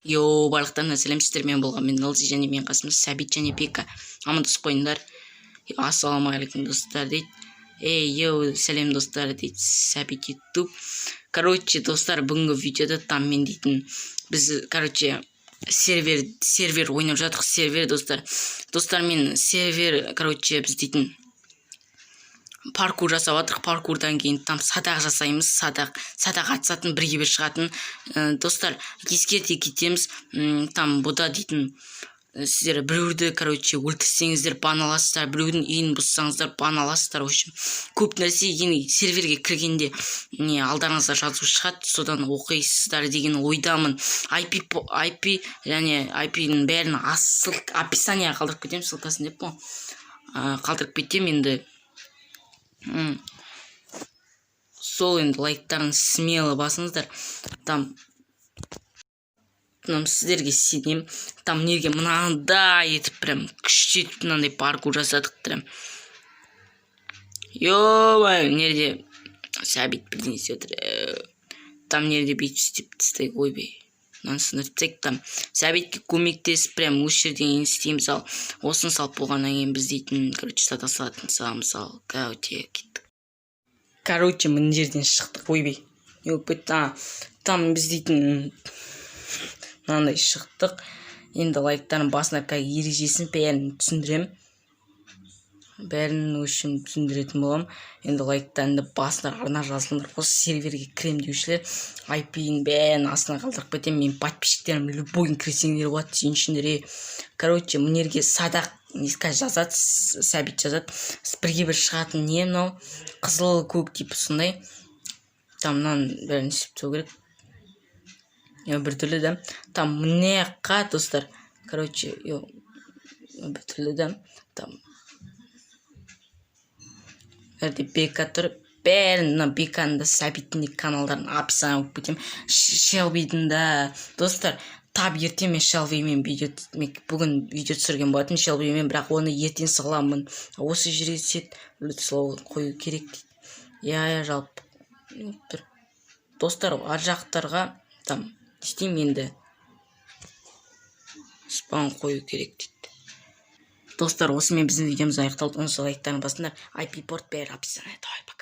Йоу, барлықтарына сәлем! Сіздермен болған мен, Налзи, және менің қасымда Сәбит және Бека. Амандасып қойыңдар. Ассалаумағалейкум, достар, дейді. Ей, йоу, сәлем, достар, дейді Сәбит Ютуб. Короче, достар, бүгінгі видеода там мен дейтін біз, короче, сервер ойнап жатырмық, сервер, достар. Достар, мен сервер, короче, біз дейтін паркур жасап жатырық. Паркурдан кейін там садақ жасаймыз, садақ атысатын, бірге бір шығатын. Достар, ескерте кетеміз, там бұда дейтін сіздер біреуді, короче, өлтірсеңіздер, бан аласыздар, біреудің үйін бұзсаңыздар, бан аласыздар. В общем, көп нәрсе. Енді серверге кіргенде не алдарыңызда жазу шығады, содан оқисыздар деген ойдамын. IP, IP және IP-ның бәрін описание ға қалдырып кетемін, ссылка сын деп қой. Қалдырып кетемін енді. Сол енді лайктарын смело басыңыздар. Там сіздерге сенемін. Там неге мынандай етіп, прям күшті етіп мынандай паркур жасадық прям. Ё-моё, мына жерде Сәбит бірдеңе істеп отыр. Там мына жерде бүйтіп істеп тастайық. Ойбай, мынаны сындырып тастайық. Там Сәбитке көмектесіп, прям осы жерден енді істейміз. Ал осыны салып болғаннан кейін біз дейтін, короче, сата салатын саламыз. Ал, короче, кеттік. Короче, мына жерден шықтық. Ойбай, не болып кетті? А, там біз дейтін мынандай шықтық. Енді лайктарын басына, қазір ережесін бәрін түсіндіремін, бәрін, в общем, түсіндіретін боламын. Енді лайктарыңды басыңдар, арна жазылыңдар. Осы серверге кірем деушілер, IP-ін бәрін астына қалдырып кетемін. Менің подписчик терім, любой ын кірсеңдер болады, сеншіңдер. Е, короче, мына жерге садақ қазір жазады, Сәбит жазады, бірге бір шығатын не мынау, қызыл, көк, типа сондай. Там мынаның бәрін істеп тастау керек. Иә, біртүрлі да. Там мына жаққа, достар, короче, біртүрлі да. Там жерде Бека тұр. Бәрін, мына Беканың да, Сәбиттің де каналдарын описание қойып кетемін. Шелбидің да, достар. Тап ертең мен Шелбимен видео, мен бүгін видео түсірген болатынмын Шелбимен, бірақ оны ертең саламын. Осы жерге сет слово қою керек дейді. Иә, жалпы не болып тұр, достар? Ар жақтарға там не істеймін енді? Спаун қою керек дейді. Достар, осымен біздің видеомыз аяқталды. Онысы лайктарын басыңдар, IP, порт, бәрі описание. Давай, пока.